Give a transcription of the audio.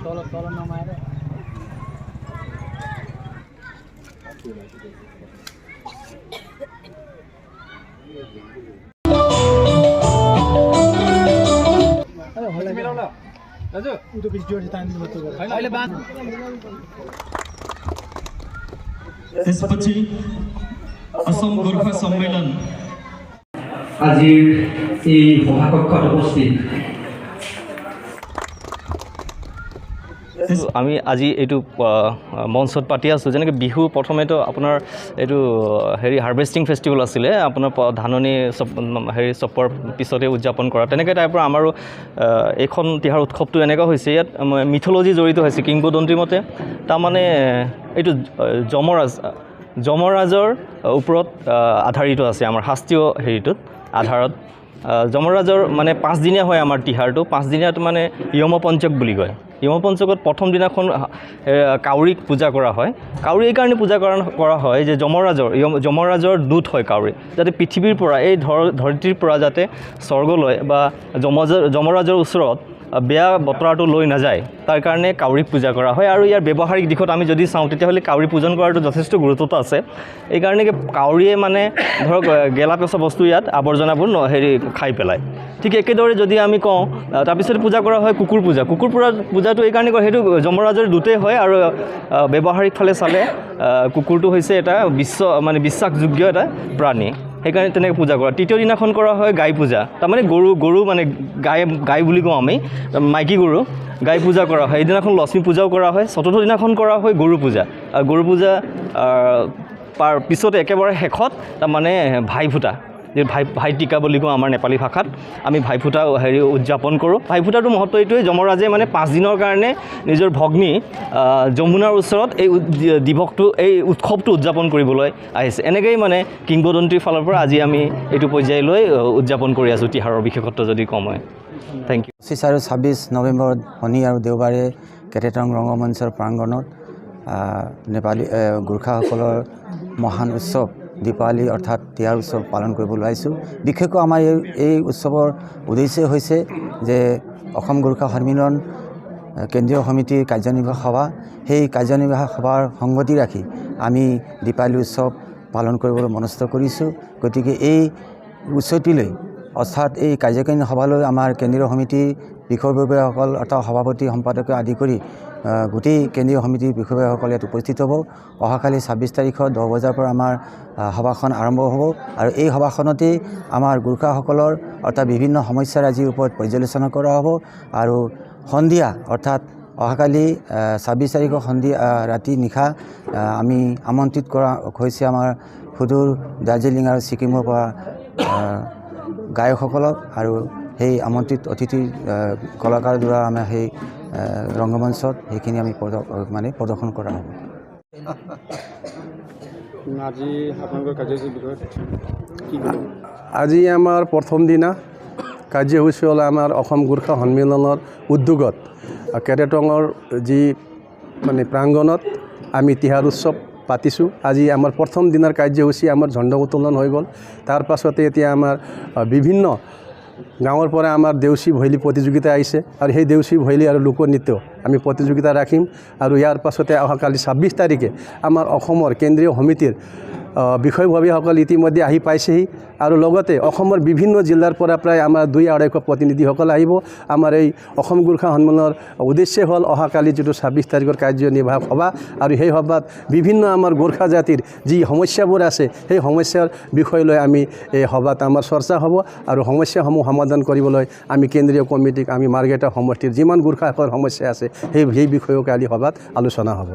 तल तल नमाएर। त्यसपछि असम गोर्खा सम्मेलन আজিৰ এই সভাকক্ষত উপস্থিত আমি আজি এইটো মঞ্চত পাতি আছোঁ। যেনেকৈ বিহু প্ৰথমেতো আপোনাৰ এইটো হেৰি হাৰ্ভেষ্টিং ফেষ্টিভেল আছিলে, আপোনাৰ ধাননি চপ হেৰি চপোৱাৰ পিছতে উদযাপন কৰা, তেনেকৈ টাইপৰ আমাৰো এইখন তিহাৰ উৎসৱটো এনেকুৱা হৈছে। ইয়াত মিথ'লজি জড়িত হৈছে কিংবদন্তিৰ মতে, তাৰমানে এইটো যমৰাজৰ ওপৰত আধাৰিত আছে আমাৰ শাস্ত্ৰীয় হেৰিটোত আধাৰত। যমৰাজৰ মানে পাঁচদিনীয়া হয় আমাৰ তিহাৰটো। পাঁচদিনীয়াটো মানে য়মপঞ্চক বুলি কয়। য়মপঞ্চকত প্ৰথম দিনাখন কাউৰীক পূজা কৰা হয়। কাউৰী এইকাৰণে পূজা কৰা হয় যে যমৰাজৰ দূত হয় কাউৰী, যাতে পৃথিৱীৰ পৰা এই ধৰিত্ৰীৰ পৰা যাতে স্বৰ্গলৈ বা যমৰাজৰ ওচৰত বেয়া বতৰাটো লৈ নাযায়, তাৰ কাৰণে কাউৰীক পূজা কৰা হয়। আৰু ইয়াৰ ব্যৱহাৰিক দিশত আমি যদি চাওঁ তেতিয়াহ'লে কাউৰী পূজন কৰাটো যথেষ্ট গুৰুত্ব আছে। এইকাৰণে কাউৰীয়ে মানে ধৰক গেলা পেচা বস্তু ইয়াত আৱৰ্জনাবোৰ হেৰি খাই পেলায়। ঠিক একেদৰে যদি আমি কওঁ, তাৰপিছত পূজা কৰা হয় কুকুৰ পূজা। কুকুৰ পূজাটো এইকাৰণে কৰে, সেইটো যমৰাজৰ দূতেই হয়। আৰু ব্যৱহাৰিক ফালে চালে কুকুৰটো হৈছে এটা মানে বিশ্বাসযোগ্য এটা প্ৰাণী, সেইকাৰণে তেনেকৈ পূজা কৰা। তৃতীয় দিনাখন কৰা হয় গাই পূজা, তাৰমানে গৰু মানে গাই বুলি কওঁ আমি, মাইকী গৰু গাই পূজা কৰা হয়। সেইদিনাখন লক্ষ্মী পূজাও কৰা হয়। চতুৰ্থ দিনাখন কৰা হয় গৰু পূজা। আৰু গৰু পূজা তাৰ পিছতে একেবাৰে শেষত তাৰমানে ভাইফোঁটা, যি ভাইটিকা বুলি কওঁ আমাৰ নেপালী ভাষাত, আমি ভাইফোঁটা হেৰি উদযাপন কৰোঁ। ভাইফোঁটাটোৰ মহত্ব এইটোৱেই, যমৰাজে মানে পাঁচদিনৰ কাৰণে নিজৰ ভগ্নী যমুনাৰ ওচৰত এই দিৱসটো, এই উৎসৱটো উদযাপন কৰিবলৈ আহিছে। এনেকৈয়ে মানে কিংবদন্তিৰ ফালৰ পৰা আজি আমি এইটো পৰ্যায়লৈ উদযাপন কৰি আছোঁ তিহাৰৰ বিশেষত্ব যদি কম হয়। Thank you. 25 আৰু 26 নৱেম্বৰত শনি আৰু দেওবাৰে কেটেটং ৰংগমঞ্চৰ প্ৰাংগণত নেপালী গোৰ্খাসকলৰ মহান উৎসৱ দীপাৱলী অৰ্থাৎ তিহাৰ উৎসৱ পালন কৰিব ওলাইছোঁ। বিশেষকৈ আমাৰ এই উৎসৱৰ উদ্দেশ্য হৈছে যে অসম গোৰ্খা সন্মিলন কেন্দ্ৰীয় সমিতিৰ কাৰ্যনিৰ্বাহক সভা, সেই কাৰ্যনিৰ্বাহক সভাৰ সংগতি ৰাখি আমি দীপাৱলী উৎসৱ পালন কৰিবলৈ মনস্থ কৰিছোঁ। গতিকে এই উৎসৱটিলৈ অৰ্থাৎ এই কাৰ্যকাৰিণী সভালৈ আমাৰ কেন্দ্ৰীয় সমিতিৰ বিষয়ববীয়াসকল অৰ্থাৎ সভাপতি সম্পাদকে আদি কৰি গোটেই কেন্দ্ৰীয় সমিতিৰ বিষয়ববীয়াসকল ইয়াত উপস্থিত হ'ব। অহাকালি 26 তাৰিখত 10 বজাৰ পৰা আমাৰ সভাখন আৰম্ভ হ'ব আৰু এই সভাখনতেই আমাৰ গোৰ্খাসকলৰ অৰ্থাৎ বিভিন্ন সমস্যাৰাজিৰ ওপৰত পৰ্যালোচনা কৰা হ'ব। আৰু সন্ধিয়া অৰ্থাৎ অহাকালি 26 তাৰিখৰ সন্ধিয়া ৰাতি নিশা আমি আমন্ত্ৰিত কৰা হৈছে আমাৰ সুদূৰ দাৰ্জিলিং আৰু ছিকিমৰ পৰা গায়কসকলক আৰু সেই আমন্ত্ৰিত অতিথি কলাকাৰ দ্বাৰা আমাৰ সেই ৰংগমঞ্চত সেইখিনি আমি মানে প্ৰদৰ্শন কৰা হ'ব। আজি আপোনালোকৰ কাৰ্যসূচীৰ বিষয়ত কি ক'ব? আজি আমাৰ প্ৰথম দিনা কাৰ্যসূচী হ'ল আমাৰ অসম গোৰ্খা সন্মিলনৰ উদ্যোগত কেৰেটঙৰ যি মানে প্ৰাংগণত আমি তিহাৰ উৎসৱ পাতিছোঁ। আজি আমাৰ প্ৰথম দিনাৰ কাৰ্যসূচী আমাৰ ঝণ্ডা উত্তোলন হৈ গ'ল। তাৰ পাছতে এতিয়া আমাৰ বিভিন্ন গাঁৱৰ পৰা আমাৰ দেউচী ভৈলী প্ৰতিযোগিতা আহিছে আৰু সেই দেউচী ভৈলী আৰু লোকনৃত্য আমি প্ৰতিযোগিতা ৰাখিম। আৰু ইয়াৰ পাছতে অহাকালি 26 তাৰিখে আমাৰ অসমৰ কেন্দ্ৰীয় সমিতিৰ বিষয়ববীয়াসকল ইতিমধ্যে আহি পাইছেহি আৰু লগতে অসমৰ বিভিন্ন জিলাৰ পৰা প্ৰায় আমাৰ 200-250 প্ৰতিনিধিসকল আহিব। আমাৰ এই অসম গোৰ্খা সন্মিলনৰ উদ্দেশ্য হ'ল অহাকালি যিটো 26 তাৰিখৰ কাৰ্যনিৰ্বাহক সভা আৰু সেই সভাত বিভিন্ন আমাৰ গোৰ্খা জাতিৰ যি সমস্যাবোৰ আছে সেই সমস্যাৰ বিষয় লৈ আমি এই সভাত আমাৰ চৰ্চা হ'ব আৰু সমস্যাসমূহ সমাধান কৰিবলৈ আমি কেন্দ্ৰীয় কমিটিক আমি মাৰ্ঘেৰিটা সমষ্টিৰ যিমান গোৰ্খাসকলৰ সমস্যা আছে সেই বিষয়েও কালি সভাত আলোচনা হ'ব।